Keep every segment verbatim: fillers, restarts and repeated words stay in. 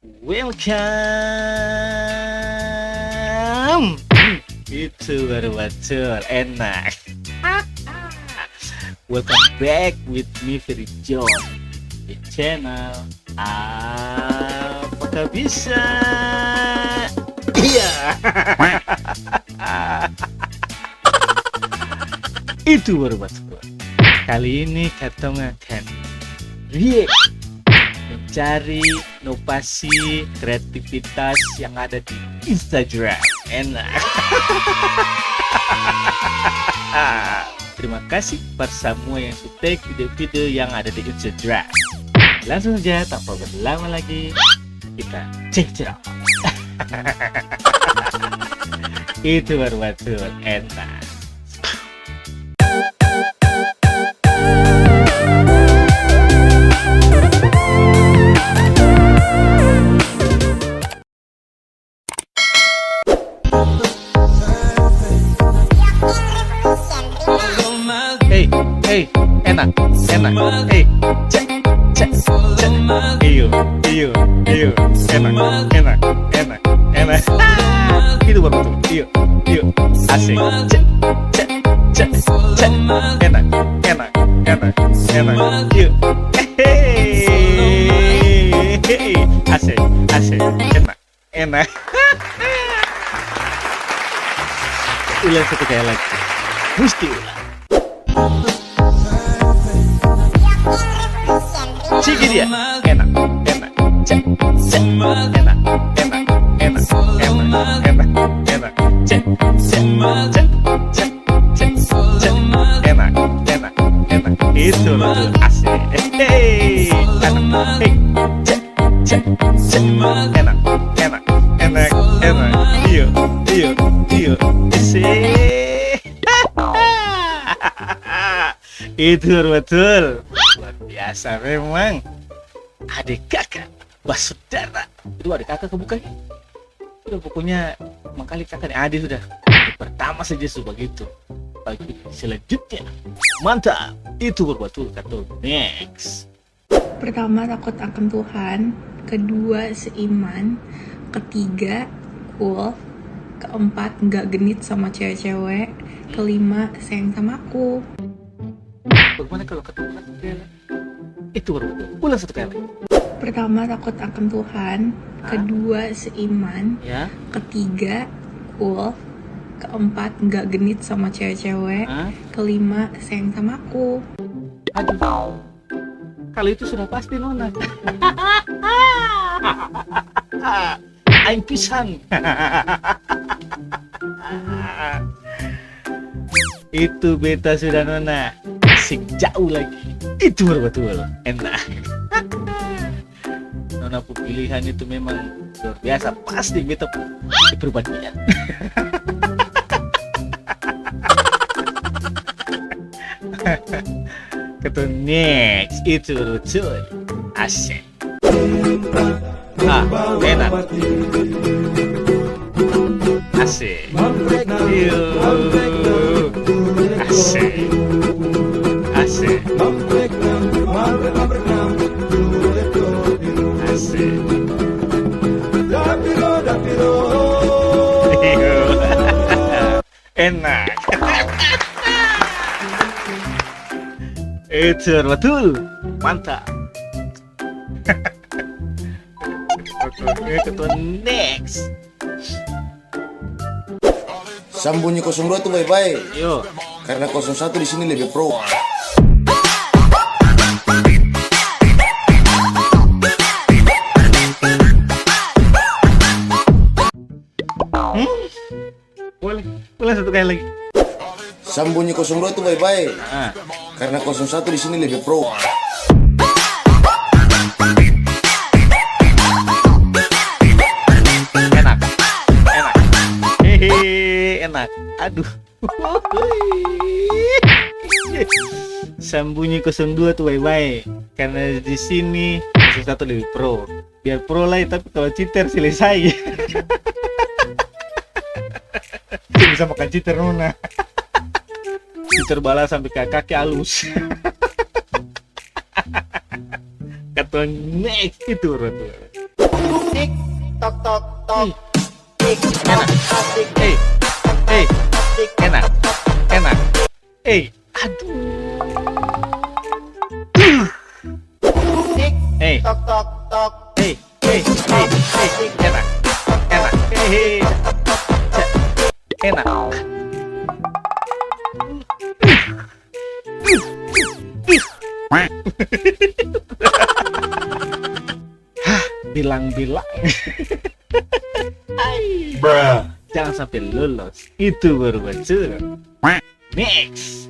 Welcome. Hmm, itu baru batul, enak. Welcome back with me, Ferry John, di channel Apakah Bisa. Iya. Itu baru batul. Kali ini katong akan react, mencari inovasi kreativitas yang ada di Instagram. Enak. Terima kasih par samua yang su tag video-video yang ada di Instagram. Langsung saja, tanpa berlama lagi, kita check it out. Itu baru batul enak. Hei, hei, enak, enak, hei, cek, cek, cek, iyo, iyo, iyo, enak, enak, enak, enak. Itu baru betul, iyo, iyo, asik, cek, cek, cek, cek, enak, enak, enak, enak, iyo, hei, hei, asik, asik, enak. Enak. Ulang satu kali lagi. Musti ulang. Sigi dia. Enak, enak, cek, cek, enak, enak, enak, enak, enak, enak, cek, cek, cek, cek, cek, cek, enak, enak, enak, itu baru asik. Hei, enak, hei, cek, cek, cek, enak, enak, enak, enak, iyo, iyo, iyo, isi. Itu baru batul. Luar biasa memang. Ade kaka, basudara. Itu ade kaka ka bukan? Sudah, pokoknya mangkali kaka ni ade sudah. Pertama saja su bagitu. Bagi selanjutnya. Mantap. Itu baru batul katong. Next. Pertama, takut akan Tuhan. Kedua, seiman. Ketiga, cool. Keempat, nggak genit sama cewek-cewek. Kelima, sayang sama aku. Bagaimana kalau ketemu lagi? Itu baru betul. Ulang satu kali. Pertama, takut akan Tuhan. Hah? Kedua, seiman. Ya. Ketiga, cool. Keempat, nggak genit sama cewek-cewek. Hah? Kelima, sayang sama aku. Aduh. Kalau itu sudah pasti, Nona. Aing pisan. Itu beta sudah, Nona. Seng jauh lagi. Itu baru batul. Enak. Nona pu pilihan itu memang luar biasa. Pas deng beta pu perbandingan. Katong next. Itu baru batul. Asik. Ah, enak. Asik. Iyo. Asik. Asik. Asik. Iyo. Enak. Itu batul. Mantap. Oke, ketua next. Sambunyi kosong dua tu bae-bae. Yo. Karena kosong satu di sini lebih pro. Hmm? Boleh. Ulang satu kali lagi. Sambunyi kosong dua tu bae-bae. Ah. Karena kosong satu di sini lebih pro. Enak. Enak. Hehe, enak. Aduh. Sambunyi kosong dua tu bae-bae. Karena di sini kosong satu lebih pro. Biar pro lai, tapi kalo cheater selesai. Dia bisa makan cheater, Nona. Cheater bala sampe ka kaki alus. Katong next itu, bro, tuh. Ih. Enak. Eh. Eh. Enak. Enak. Eh. Aduh. Eh. Eh. Eh. Eh. Eh. Enak. Enak. Eh. Enak. Hah, bilang-bilang. Ai. Bruh. Jangan sampai lolos. Itu baru bacur. Next.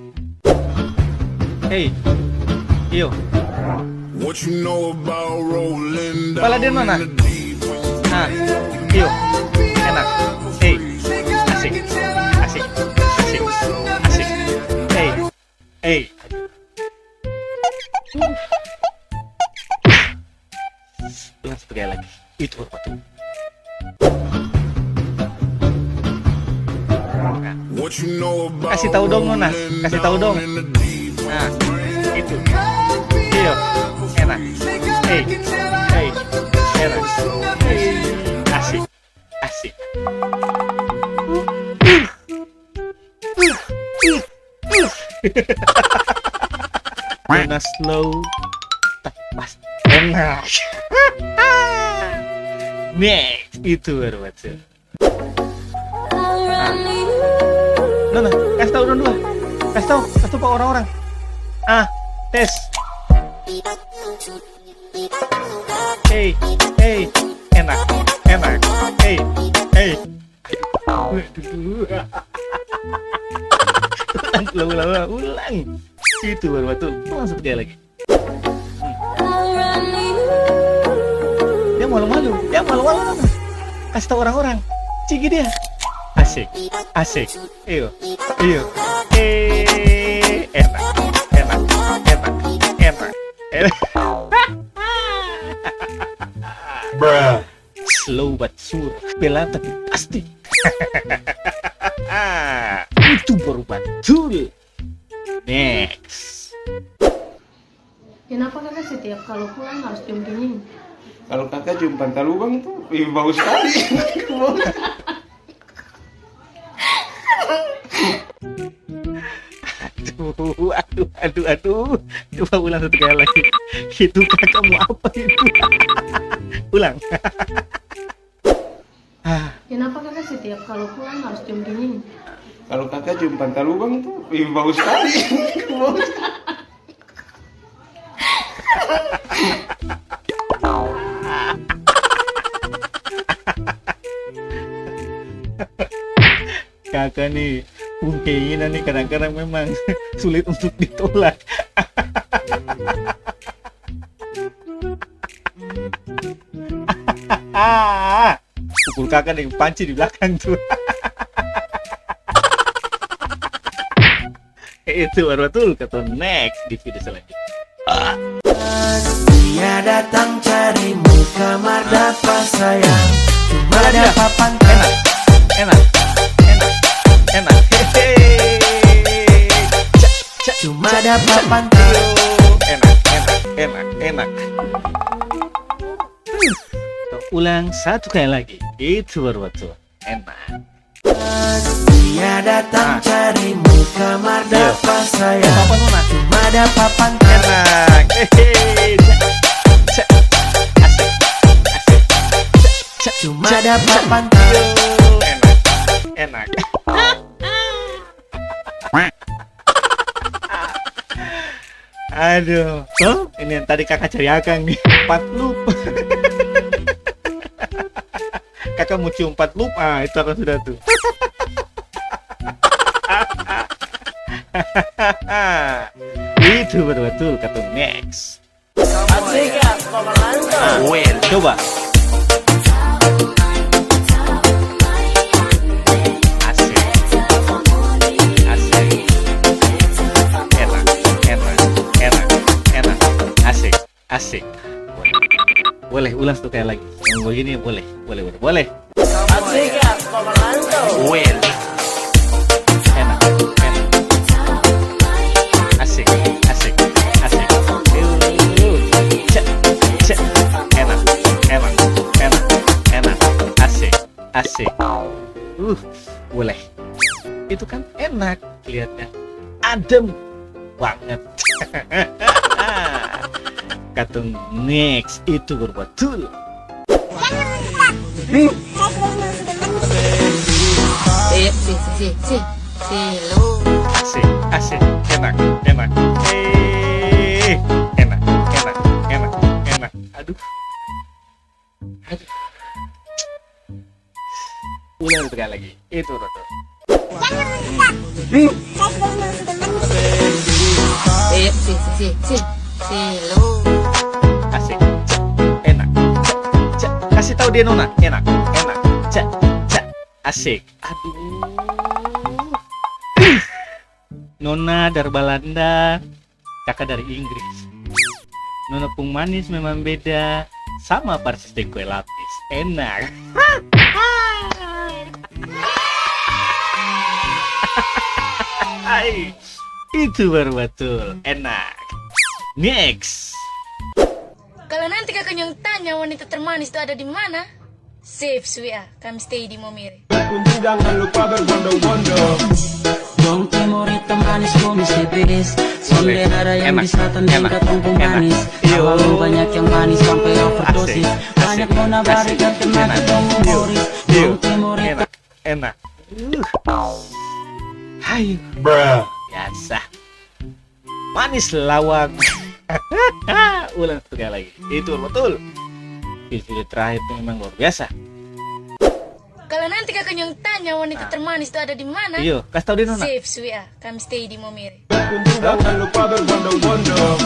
Hei. Iyo. What you know about rolling down in the deep? Pala dia mana? Ah. Iyo. Enak. Hei. Asik. Asik. Asik. Asik. Hei. Hei. Ulang satu kali lagi. Itu baru batul. Nah. Kasi tau dong, Nona. Kasi tau dong. Nah, itu. Iyo. Enak. Hei. Hei. Enak. Hei. Asik. Asik. Nona slow, tapi pas enak. Next, itu baru bacur. Ah. Nona, kas tau dong dua. Kas tau, kas tau pa orang-orang. Ah, tes. Hei, hei, enak, enak, hei, hei. Aduh. Ulang, ulang, ulang, ulang. Itu baru batul. Ulang satu kali lagi. Dia malu-malu, dia malu-malu. Kasih tau orang-orang. Cigi dia. Asik, asik. Iyo, iyo. Eh, enak, enak, enak, enak, enak. Bruh. Slow but sure. Pelan tapi pasti. Itu baru batul. Next. Kenapa kaka setiap kalo pulang harus cium kening? Kalo kaka cium panta lubang tuh, ih, bau skali. Bau skali. Aduh, aduh, aduh, aduh. Coba ulang satu kali lagi. Itu kaka mau apa itu? Ulang. Ah. Kenapa kaka setiap kalo pulang harus cium kening? Kalo kaka cium panta lubang tuh, ih, bau skali. Bau skali. Kaka nih, pung keinginan nih kadang-kadang memang sulit untuk ditolak. Pukul kaka deng panci di blakang tuh. Itu baru batul, katong next di video selanjutnya. Dia datang cari muka mar dapa sayang, cuma dapa pantat. Enak, enak, enak, enak. Hehe. Cuma dapa pantat. Enak, enak, enak, enak. Ulang satu kali lagi. Itu baru batul. Enak. Dia datang cari muka mar dapa sayang. Apa, Nona? Cuma dapa pantat. Enak. Hehe. Cek, cek. Asik, asik. Cek, cek. Cuma dapa pantat. Enak, enak. Aduh, toh? Ini yang tadi kaka cari akang nih, pat lup. Kaka mau cium pat lup, ah, itu akang sudah tuh. Itu betul-betul katong next. Asik ya, Papa Lanto. Ah, well, coba. Asik. Asik. Enak, enak, enak, enak. Asik, asik. Boleh, ulang satu kali lagi. Yang begini boleh, boleh, boleh, boleh. Asik ya, Papa Lanto. Well. Enak, enak. Asik, asik, asik. Cek, cek. Enak, enak, enak, enak. Asik. Uh, boleh. Itu kan enak lihatnya. Adem banget. Katong next itu berbatul. Eh, si, si, si, si, si, lu. Asik, asik, enak, enak. Eh, enak, enak, enak, enak. Aduh. Aduh. Ulang sekali lagi. Itu, Roto. Eh, si, si, si, si, si, lu. Asik. Enak. Cak, cak. Kasih tahu dia, Nona. Enak, enak. Cak, cak. Asik. Aduh. Nona dari Balanda, kaka dari Inggris. Nona pung manis memang beda, sama parsis deng kue lapis. Enak. Hai, itu baru batul, enak. Next. Kalo nanti kaka nyong tanya wanita termanis itu ada di mana, save su W A, kami stay di Momere. Kunci jangan lupa berbondong-bondong. Dong Timur itu manis, kumis the best. Sonde ada yang bisa tanding katong pung manis. Terlalu banyak yang manis sampai overdosis. Banyak nona barikat kena katong humoris. Dong Timur itu enak. Hai. Biasa. Manis lawang. Ulang sekali lagi. Itu betul. Video terakhir itu memang luar biasa. Kalo nanti kaka nyong tanya wanita termanis itu ada di mana? Iyo, kas tau dia, Nona. Save su W A, kami stay di Momere. Kunci jangan lupa berbondong-bondong.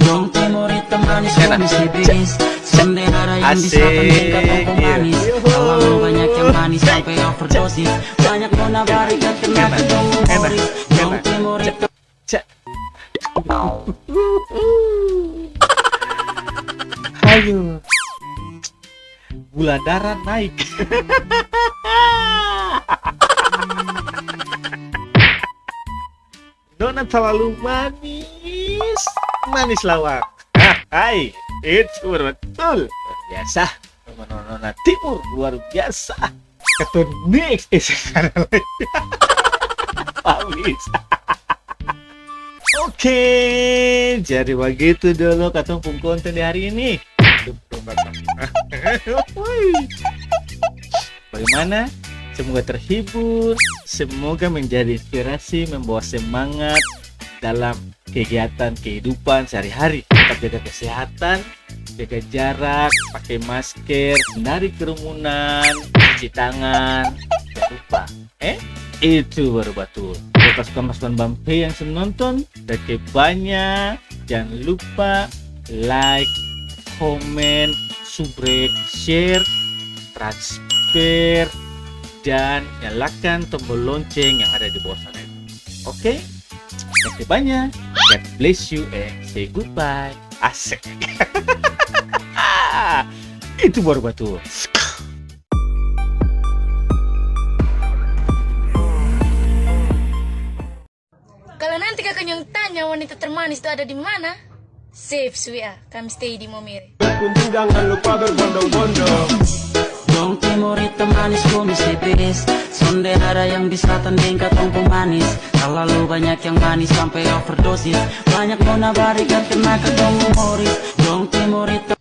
Dong Timur itu manis, kumis the best. Sonde ada yang bisa tanding katong pung manis. Terlalu banyak yang manis sampai overdosis. Banyak nona barikat kena katong humoris. Dong Timur itu. Cak. Ayo. Gula darah naik. Nona talalu manis. Manis lawak. Hai, itu baru batul. Luar biasa. Nona, nona timur luar biasa. Katong next episode lagi. Habis. Oke, jadi bagitu dolo katong pung konten di hari ini. Bagaimana? Semoga terhibur, semoga menjadi inspirasi, membawa semangat dalam kegiatan kehidupan sehari-hari. Tetap jaga kesehatan, jaga jarak, pake masker, hindari kerumunan, cuci tangan. Jangan lupa, eh? Itu baru batul. Buat pasukan-pasukan Bampe yang seng nonton, dakebanya, jangan lupa like, komen, subrek, share, transfer, dan nyalakan tombol lonceng yang ada di bawah sana itu. Oke? Thank you banyak. God bless you and say goodbye. Asik. Itu baru batul. Kalo nanti kaka nyong tanya wanita termanis itu ada di mana, save su W A, kami stay di Momere. Kunci jangan lupa berbondong-bondong. Dong Timur itu manis, kumis the best. Sonde ada yang bisa tanding katong pung manis. Terlalu banyak yang manis sampai overdosis. Banyak nona barikat kena katong humoris. Dong Timur itu